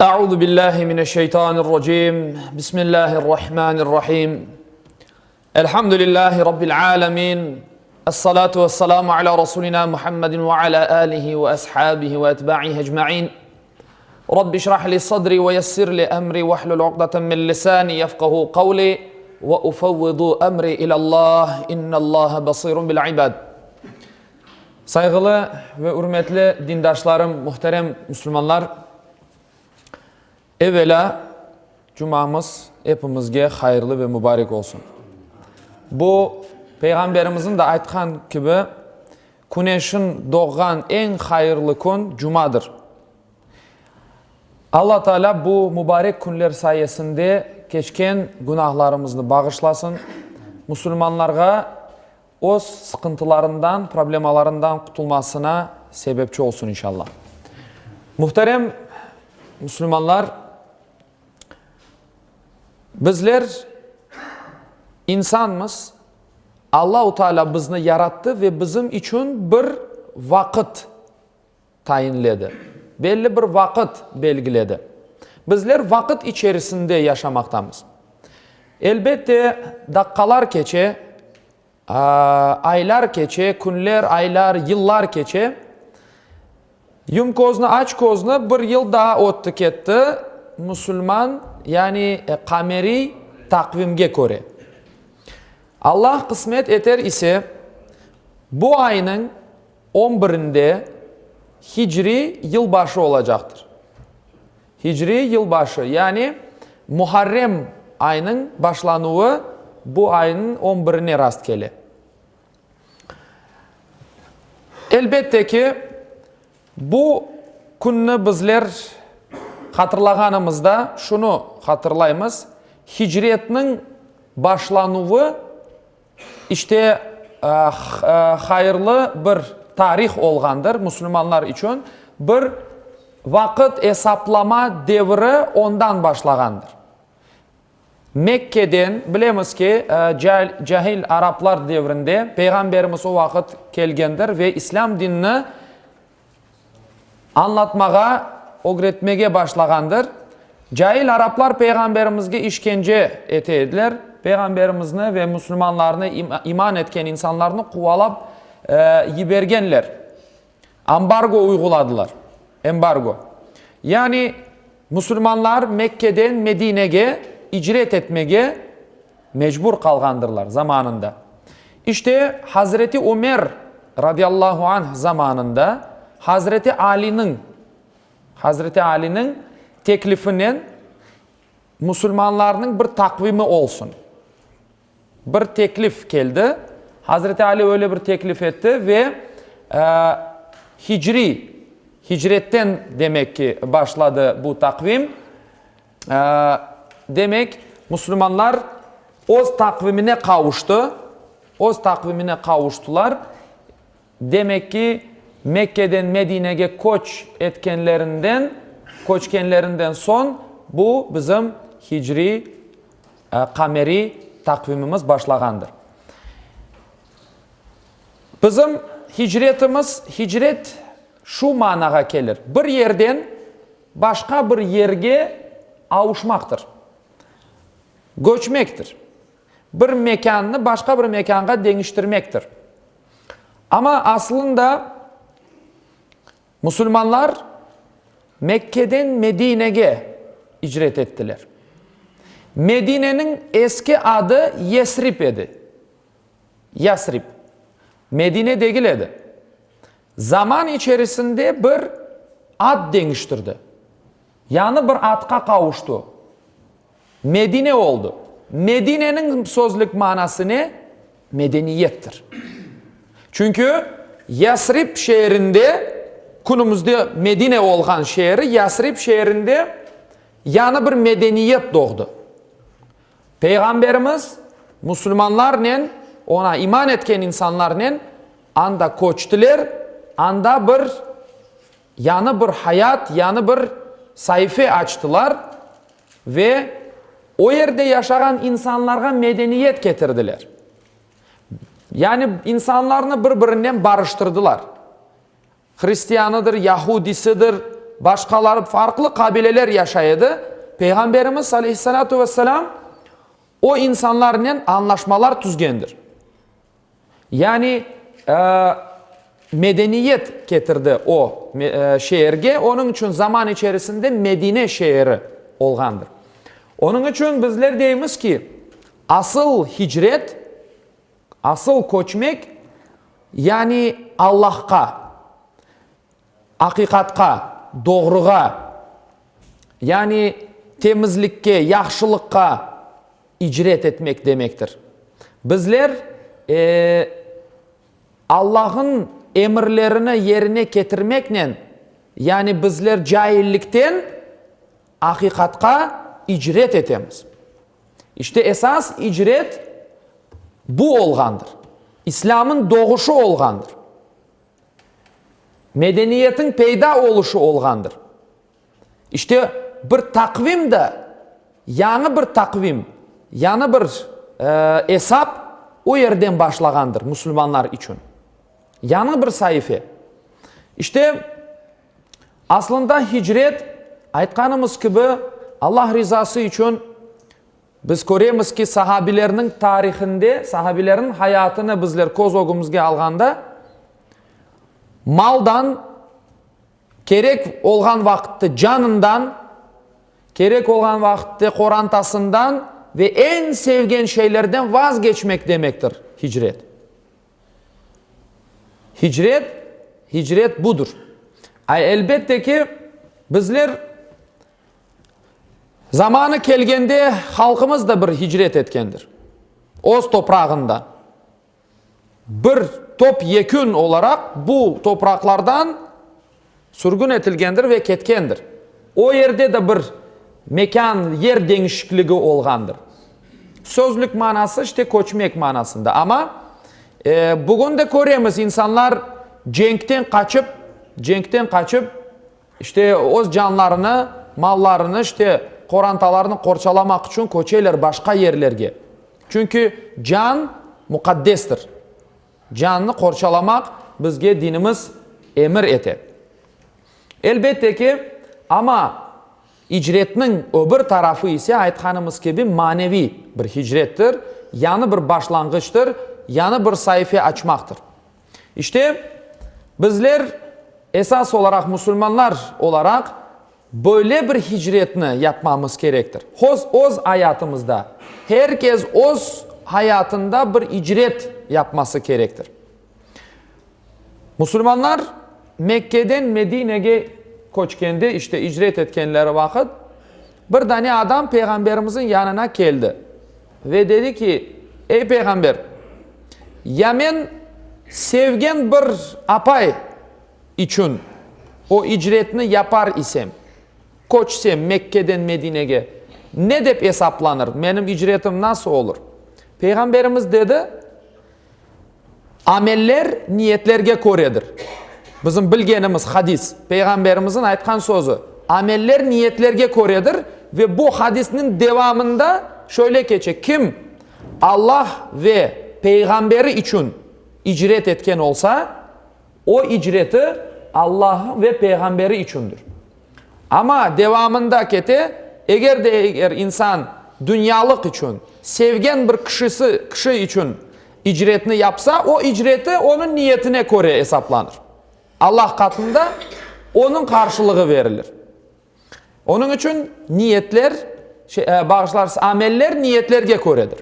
Euzu billahi mineşşeytanirracim. Bismillahirrahmanirrahim. Elhamdülillahi rabbil alamin. Essalatu vesselamu ala rasulina Muhammedin ve ala alihi ve ashabihi ve etba'ihi ecmaîn. Rabbi şrah li sadri ve yessir li emri ve hlul uqdeten min lisani yefkahu kavli ve ufevvidu emri ilallah. İnnallaha basirun bil ibad. Sayğılı ve ürmetli dindaşlarım, muhterem musulmanlar, evelâ cumamız epimizge hayırlı ve mübarek olsun. Bu, Peyğamberimizniñ de aytqan kibi, küneşin doğğan eñ hayırlı kün cumadır. Alla Teala bu mübarek künler sayesinde keçken günahlarımıznı bağışlasın, musulmanlarğa öz sıqıntılarından, problemalarından qutulmasına sebepçi olsun inşallah. Muhterem musulmanlar, bizler insanmız, Allahu Teala bizni yarattı ve bizim içün bir vaqıt tayinledi, belli bir vaqıt belgiledi. Bizler vaqıt içerisinde yaşamaqtamız. Elbette, daqqalar keçe, aylar keçe, künler, aylar, yıllar keçe. Yum közni, aç közni, bir yıl daa ötti ketti, musulman, yani qameriy taqvimge köre. Allah qısmet eter ise, bu aynıñ On birinde hicriy yılbaşı olacaqtır. Hicriy yılbaşı, yani Muharrem aynıñ başlanuvı bu aynıñ on birine rast kele. Elbette ki, bu künni bizler hatırlağanımızda şunı hatırlaymız, hicretniñ başlanuvı, İşte, hayırlı bir tarih olğandır musulmanlar içün, bir vaqıt esaplama devri ondan başlağandır. Mekkeden, bilemiz ki, cahil araplar devrinde Peyğamberimiz o vaqıt kelgendir ve İslâm dinini Añlatmağa, ögretmege başlağandır. Cail araplar Peyğamberimizge işkence ete ediler. Peyğamberimizni ve musulmanlarnı, iman etken insanlarnı quvalap yibergenler. Ambargo uyğuladılar, embargo. Yani, musulmanlar Mekkeden Medinege icret etmege mecbur qalğandırlar zamanında. İşte, Hazreti Ömer, radiyallahu anh, zamanında Hazreti Aliniñ, Hazreti Aliniñ teklifinen musulmanlarnıñ bir taqvimi olsun. Bir teklif keldi. Hazreti Ali öyle bir teklif etti ve hicriy, hicretten demek ki başladı bu taqvim. Demek, musulmanlar öz taqvimine qavuştı, öz taqvimine qavuştılar. Demek ki, Mekkeden Medinege köç etkenlerinden, köçkenlerinden soñ bu bizim hicriy, qameriy taqvimimiz başlağandır. Bizim hicretimiz, hicret şu manağa kelir, bir yerden başqa bir yerge avuşmaqtır, köçmektir, bir mekânnı başqa bir mekânğa deñiştirmektir. Amma aslında musulmanlar Mekkeden Medinege icret ettiler. Medineniñ eski adı Yesrib edi. Yasrib. Medine degil edi. Zaman içerisinde bir ad deñiştirdi. Yañı bir adqa qavuştı. Medine oldı. Medineniñ sözlük manası ne? Medeniyettir. Çünki Yasrib şeerinde, künümizde Medine olğan şeeri, Yasrib şeerinde yañı bir medeniyet doğdı. Peyğamberimiz musulmanlarnen, oña iman etken insanlarnen anda köçtiler, anda bir yañı bir hayat, yañı bir saife açtılar ve o yerde yaşağan insanlarğa medeniyet ketirdiler. Yani insanlarnı bir-birinen barıştırdılar. Hristiyanıdır, yahudisidir. Başqaları, farqlı qabileler yaşay edi. Peyğamberimiz, aleyhissalâtu vesselâm, o insanlarnen añlaşmalar tüzgendir. Yani, medeniyet ketirdi o şeerge, onıñ içün zaman içerisinde Medine şeeri olğandır. Onıñ içün bizler deymiz ki, asıl hicret, asıl köçmek, yani Allahqa, aqiqatqa, doğruğa, yani temizlikke, yahşılıqqa icret etmek demektir. Bizler Allah'ın emirlerini yerine ketirmeknen, yani bizler caillikten aqiqatqa icret etemiz. İşte esas icret bu olğandır. İslâmın doğuşı olğandır. Medeniyetiñ peyda oluşı olğandır. İşte bir taqvim de, yañı bir taqvim, yañı bir esap o yerden başlağandır musulmanlar içün. Yañı bir saife. İşte aslında hicret, aytqanımız kibi, Allah rizası içün biz köremiz ki, sahabilerniñ tarihinde, sahabilerniñ hayatını bizler köz ögümizge alğanda, maldan, Kerek olğan vaqıtte canından, kerek olğan vaqıtte qorantasından ve eñ sevgen şeylerden vazgeçmek demektir hicret. Hicret, hicret budur. Ay, elbette ki, bizler zamanı kelgende halqımız da bir hicret etkendir. Öz toprağından. Bir topyekün olaraq bu topraqlardan sürgün etilgendir ve ketkendir. O yerde de bir mekân, yer deñişikligi olğandır. Sözlük manası işte köçmek manasında. Amma bugün de köremiz, insanlar cenkten qaçıp, cenkten qaçıp, işte öz canlarını, mallarını, işte qorantalarını qorçalamaq içün köçeler başqa yerlerge. Çünki can muqaddestir. Cannı qorçalamaq bizge dinimiz emir ete. Elbette ki, amma icretniñ öbür tarafı ise, aytqanımız kibi, maneviy bir hicrettir, yañı bir başlanğıçtır, yañı bir saife açmaqtır. İşte, bizler esas olaraq musulmanlar olaraq böyle bir hicretni yapmamız kerektir. Hoz öz ayatımızda, her kes öz hayatında bir icret yapması kerektir. Musulmanlar Mekkeden Medinege köçkende, işte icret etkenleri vaqıt, bir dane adam Peyğamberimizin yanına keldi ve dedi ki, Ey Peyğamber, ya men sevgen bir apay içün o icretni yapar isem, köçsem Mekkeden Medinege, ne dep esaplanır, menim icretim nasıl olur? Peyğamberimiz dedi, Ameller niyetlerge köredir. Bizim bilgenimiz hadis, Peyğamberimizin aytqan sözü, Ameller niyetlerge köredir ve bu hadisniñ devamında şöyle keçe, Kim Allah ve Peyğamberi içün icret etken olsa, o icreti Allah ve Peyğamberi içündir. Amma devamında kete, eger de eger insan dünyalıq içün, sevgen bir kişisi, kişi içün icretni yapsa, o icreti onıñ niyetine köre esaplanır. Allah qatında onıñ qarşılığı verilir. Onıñ içün niyetler, şey, bağışlarsız, ameller niyetlerge köredir.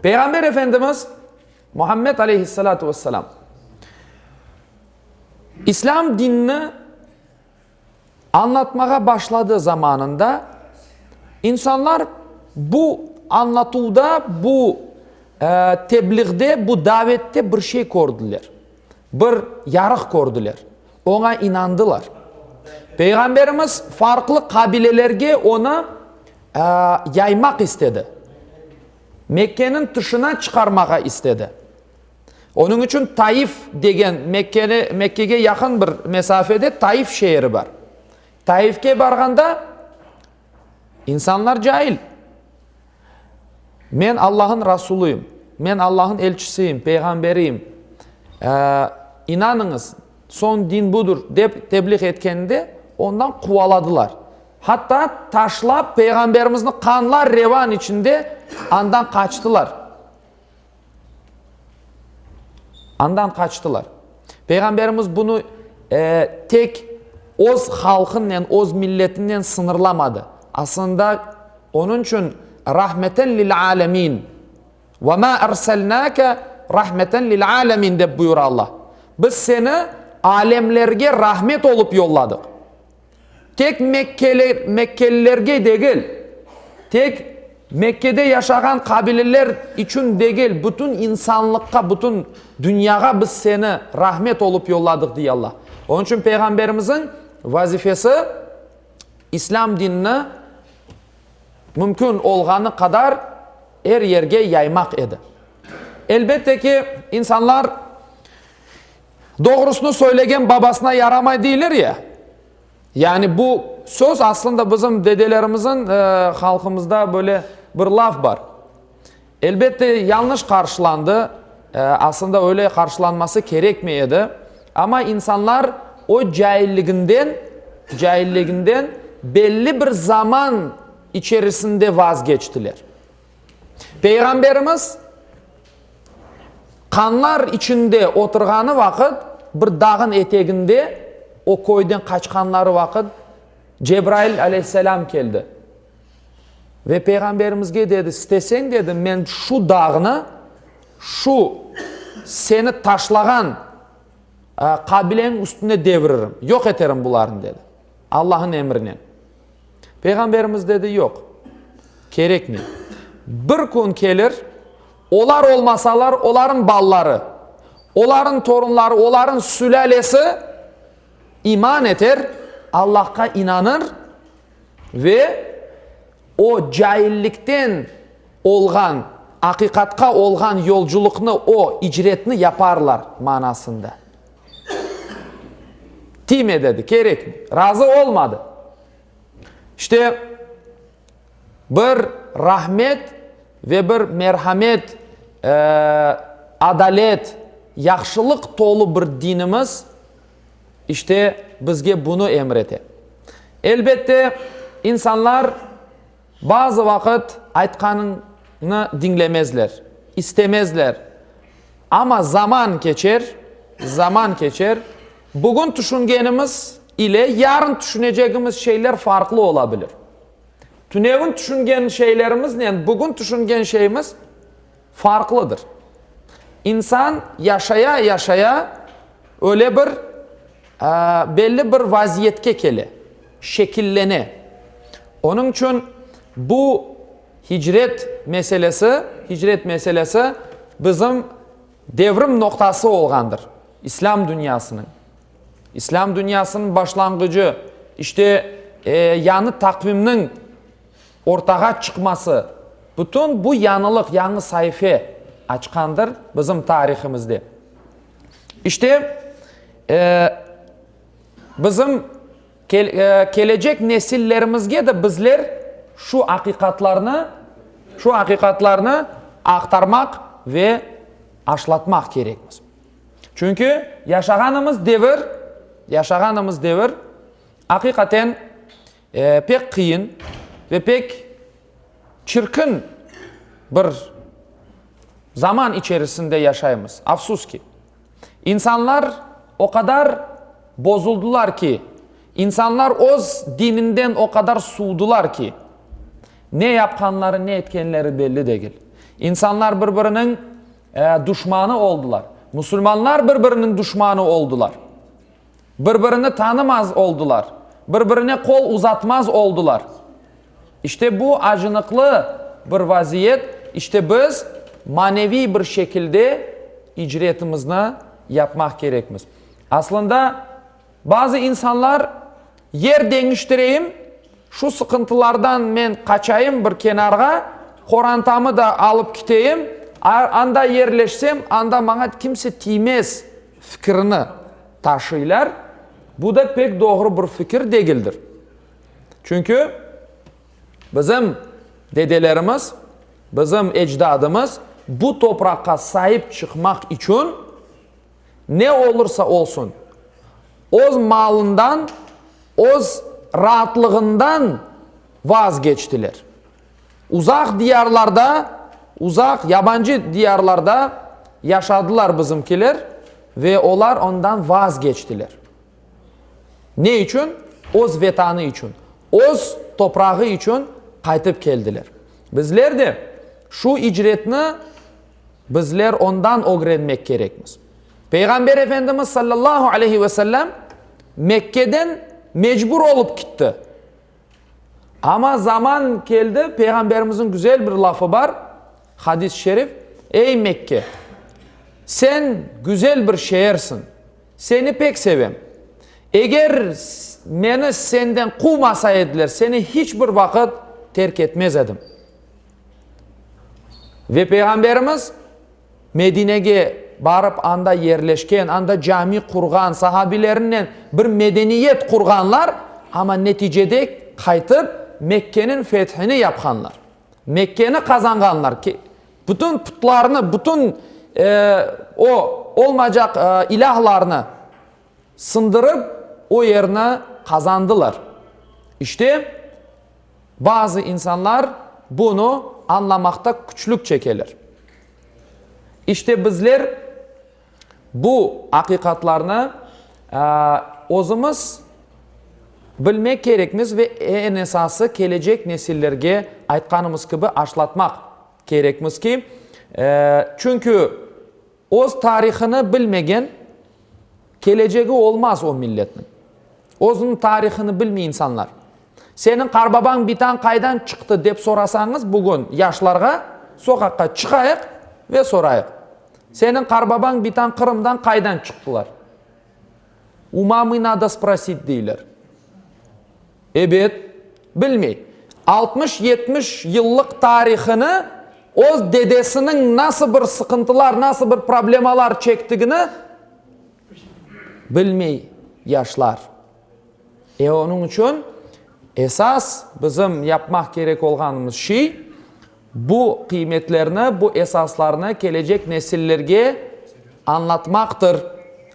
Peyğamber Efendimiz Muhammed aleyhissalâtu vesselâm İslâm dinini añlatmağa başladı zamanında insanlar bu añlatuvda, bu tebliğde, bu davette bir şey kördiler. Bir yarıq kördiler. Oña inandılar. Peyğamberimiz farqlı qabilelerge onı yaymaq istedi. Mekkeniñ tışına çıqarmağa istedi. Onıñ içün Taif degen Mekkeni, Mekkege yaqın bir mesafede Taif şeeri bar. Taifke barğanda insanlar cail. Men Allah'ın Rasulıyım, men Allah'ın elçisiyim, peyğamberiyim. İnanıñız. Soñ din budır, dep tebliğ etkeninde, ondan quvaladılar. Hatta taşlap Peyğamberimizni qanlar revan içinde andan qaçtılar. Andan qaçtılar. Peyğamberimiz bunı tek öz halqınen, öz milletinen sıñırlamadı. Aslında, onıñ içün rahmeten lil alemin, ve ma erselnâke rahmeten lil alemin dep buyura Allah. Biz seni alemlerge rahmet olıp yolladıq. Tek mekkelilerge degil, tek Mekkede yaşağan qabileler içün degil, bütün insanlıqqa, bütün dünyağa biz seni rahmet olıp yolladıq, dey Allah. Onıñ içün Peyğamberimizniñ vazifesi İslâm dinini mümkün olğanı qadar er yerge yaymaq edi. Elbette ki, insanlar Doğrusını söylegen babasına yaramay deyler ya. Yani bu söz aslında bizim dedelerimizin halqımızda böyle bir laf bar. Elbette yanlış qarşılandı, aslında öyle qarşılanması kerekmey edi. Amma insanlar o cailliginden, cailliginden belli bir zaman içerisinde vazgeçtiler. Peyğamberimiz Qanlar içinde oturğanı vaqıt, bir dağın eteginde, o köyden qaçqanları vaqıt, Cebrail aleyhisselâm keldi ve Peyğamberimizge dedi, İsteseñ, dedi, men şu dağnı, şu seni taşlağan qabileniñ üstüne deviririm, yoq eterim bularnı, dedi, Allah'ın emrinen. Peyğamberimiz dedi, Yoq, kerekmey. Bir kün kelir, olar olmasalar, olarıñ balları, olarıñ torunları, olarıñ sülâlesi iman eter, Allahqa inanır ve o caillikten olğan, aqiqatqa olğan yolculıqnı, o icretni yaparlar manasında. Tiyme dedi, kerekmey. Razı olmadı. İşte, bir rahmet ve bir merhamet, adalet, yahşılıq tolu bir dinimiz, işte, bizge bunı emir ete. Elbette, insanlar Bazı vaqıt aytqanıñnı diñlemezler, istemezler. Amma zaman keçer, zaman keçer, bugün tüşüngenimiz ile yarın tüşünecegimiz şeyler farqlı ola bilir. Tünevin tüşüngen şeylerimiznen bugün tüşüngen şeyimiz farqlıdır. İnsan yaşaya-yaşaya öyle bir belli bir vaziyetke kele, şekillene. Onıñ içün bu hicret meselesi, hicret meselesi bizim devrim noqtası olğandır İslâm dünyasınıñ. İslâm dünyasınıñ başlanğıcı, işte, yañı taqvimniñ ortağa çıqması, bütün bu yañılıq, yañı saife açqandır bizim tarihimizde. İşte, bizim kelecek nesillerimizge de bizler şu aqiqatlarnı, şu aqiqatlarnı aqtarmaq ve aşlatmaq kerekmiz. Çünki yaşağanımız devir, yaşağanımız devir aqiqaten pek qıyın ve pek çirkin bir zaman içerisinde yaşaymız, afsus ki. İnsanlar o qadar bozuldılar ki, insanlar öz dininden o qadar suvdılar ki, ne yapqanları, ne etkenleri belli degil. İnsanlar bir-biriniñ duşmanı oldılar. Musulmanlar bir-biriniñ duşmanı oldılar. Bir-birini tanımaz oldılar. Bir-birine qol uzatmaz oldılar. İşte bu acınıqlı bir vaziyet, işte biz maneviy bir şekilde icretimizni yapmaq kerekmiz. Aslında, bazı insanlar yer deñiştireyim, şu sıqıntılardan men qaçayım bir kenarğa, qorantamı da alıp kiteyim, anda yerleşsem, anda maña kimse tiymez fikirini taşıylar. Bu da pek doğru bir fikir degildir. Çünki bizim dedelerimiz, bizim ecdadımız bu topraqqa saip çıqmaq içün ne olursa olsun, Öz malından, öz raatlığından vazgeçtiler. Uzaq diyarlarda, uzaq yabancı diyarlarda yaşadılar bizimkiler ve olar ondan vazgeçtiler. Ne içün? Öz Vetanı içün, öz toprağı içün qaytıp keldiler. Bizler de şu icretni bizler ondan ögrenmek kerekmiz. Peyğamber Efendimiz sallallahu aleyhi ve sellem Mekkeden mecbur olıp kitti. Amma zaman keldi, Peyğamberimizniñ güzel bir lafı bar, hadis-i şerif, Ey Mekke, sen güzel bir şeersiñ, seni pek sevem. Eger meni senden quvmasa ediler, seni hiç bir vaqıt terk etmez edim. Ve Peyğamberimiz Medinege barıp anda yerleşken, anda cami qurğan, sahabilerinen bir medeniyet qurğanlar, amma neticede qaytıp Mekkeniñ fethini yapqanlar. Mekkeni qazanğanlar, bütün putlarnı, bütün o olmaycaq ilâhlarnı sındırıp o yerni qazandılar. İşte, bazı insanlar bunı añlamaqta küçlük çekeler. İşte bizler bu aqiqatlarnı özümiz bilmek kerekmiz ve eñ esası kelecek nesillerge aytqanımız kibi aşlatmaq kerekmiz ki, çünki Öz tarihını bilmegen, kelecegi olmaz o milletniñ. Özüniñ tarihını bilmey insanlar. Seniñ qarbabañ bitañ qaydan çıqtı dep sorasañız bugün yaşlarğa, soqaqqa çıqayıq ve sorayıq. Seniñ qarbabañ bitañ Qırımdan qaydan çıqtılar? U mamı nado sprosit deyler. Ebet, bilmey. Altmış-yetmiş yıllıq tarihını, öz dedesiniñ nasıl bir sıqıntılar, nasıl bir problemalar çektigini bilmey yaşlar. E, onıñ içün esas bizim yapmaq kerek olğanımız şey, bu qıymetlerni, bu esaslarnı kelecek nesillerge añlatmaqtır,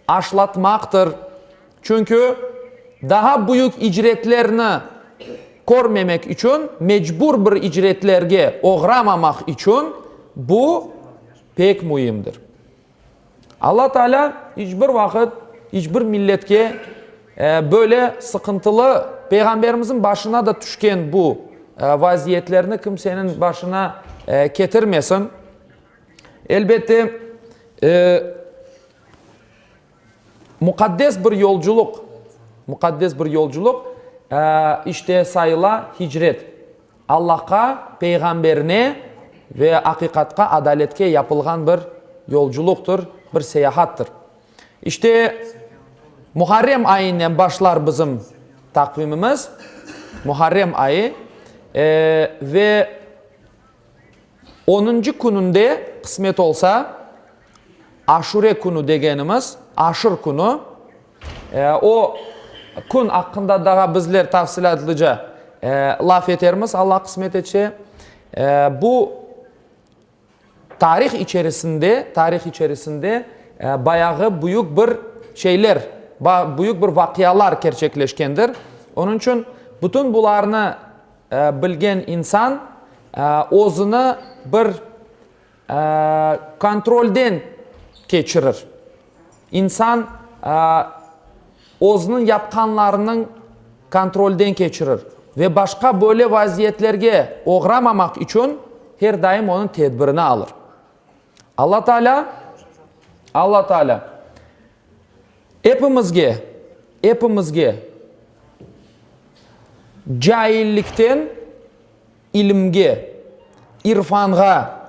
aşlatmaqtır. Çünki daha büyük icretlerni körmemek içün, mecbur bir icretlerge oğramamaq içün bu pek müimdir. Alla Teala iç bir vaqıt iç bir milletke böyle sıqıntılı, Peyğamberimizniñ başına da tüşken bu vaziyetlerni kimseniñ başına ketirmesin. Elbette, Muqaddes bir yolculıq, muqaddes bir yolculıq, işte sayıla hicret. Allahqa, Peyğamberine ve aqiqatqa, adaletke yapılğan bir yolculıqtır, bir seyahattır. İşte, Muharrem ayınen başlar bizim taqvimimiz, Muharrem ayı, ve Onuncı kününde, qısmet olsa, Aşure künü degenimiz, Aşır künü, o kün aqqında daha bizler tafsilâtlıca laf etermiz, Alla qısmet etse. Bu tarih içerisinde, tarih içerisinde bayağı büyük bir şeyler, büyük bir vaqialar kerçekleşkendir. Onıñ içün bütün bularnı bilgen insan özüni bir kontrolden keçirir. İnsan özüniñ yapqanlarınıñ kontrolden keçirir ve başqa böyle vaziyetlerge oğramamaq içün her daim onıñ tedbirini alır. Alla Teala, Alla Teala epimizge, epimizge Caillikten ilimge, irfanğa,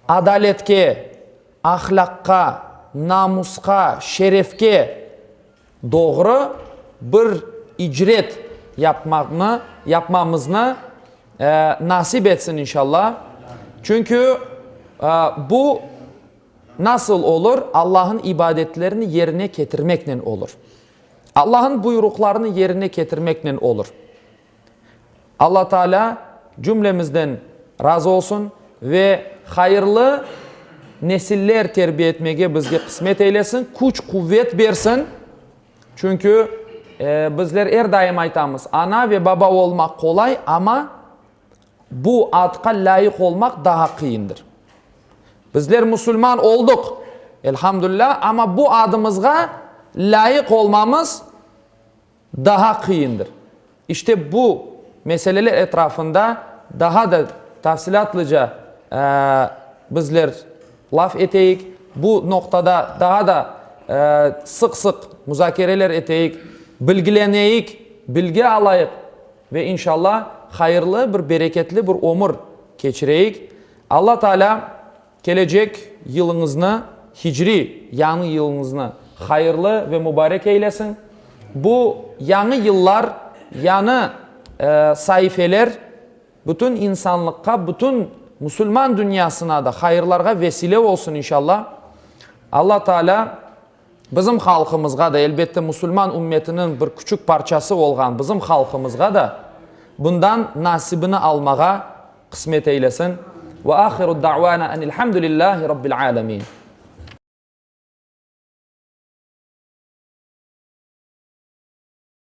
adaletke, ahlâqqa, namusqa, şerefke doğru bir icret yapmaqnı, yapmamıznı nasip etsin inşallah. Çünki bu nasıl olur? Allah'ın ibadetlerini yerine ketirmeknen olur. Allah'ın buyruqlarını yerine ketirmeknen olur. Alla Teala cümlemizden razı olsun ve hayırlı nesiller terbiye etmege bizge qısmet eylesin, küç-quvet bersin. Çünki bizler er daim aytamız, ana ve baba olmaq qolay, amma bu adqa lâyıq olmaq daha qıyındır. Bizler musulman olduq, elhamdülilâ, amma bu adımızğa lâyıq olmamız daha qıyındır. İşte bu meseleler etrafında daha da tafsilâtlıca bizler laf eteyik, bu noqtada daha da sıq-sıq muzakereler eteyik, bilgileneyik, bilgi alayıq ve inşallah hayırlı bir, bereketli bir ömür keçireyik. Alla Taalâ Kelecek yılıñıznı, hicriy yañı yılıñıznı hayırlı ve mubarek eylesin. Bu yañı yıllar, yañı saifeler bütün insanlıqqa, bütün musulman dünyasına da hayırlarğa vesile olsun inşallah. Alla Taalâ Bizim halqımızğa da, elbette, musulman ümmetiniñ bir küçük parçası olğan bizim halqımızğa da bundan nasibini almağa qısmet eylesin. Ve ahiru da'vana enilhamdülillahi rabbil alemin.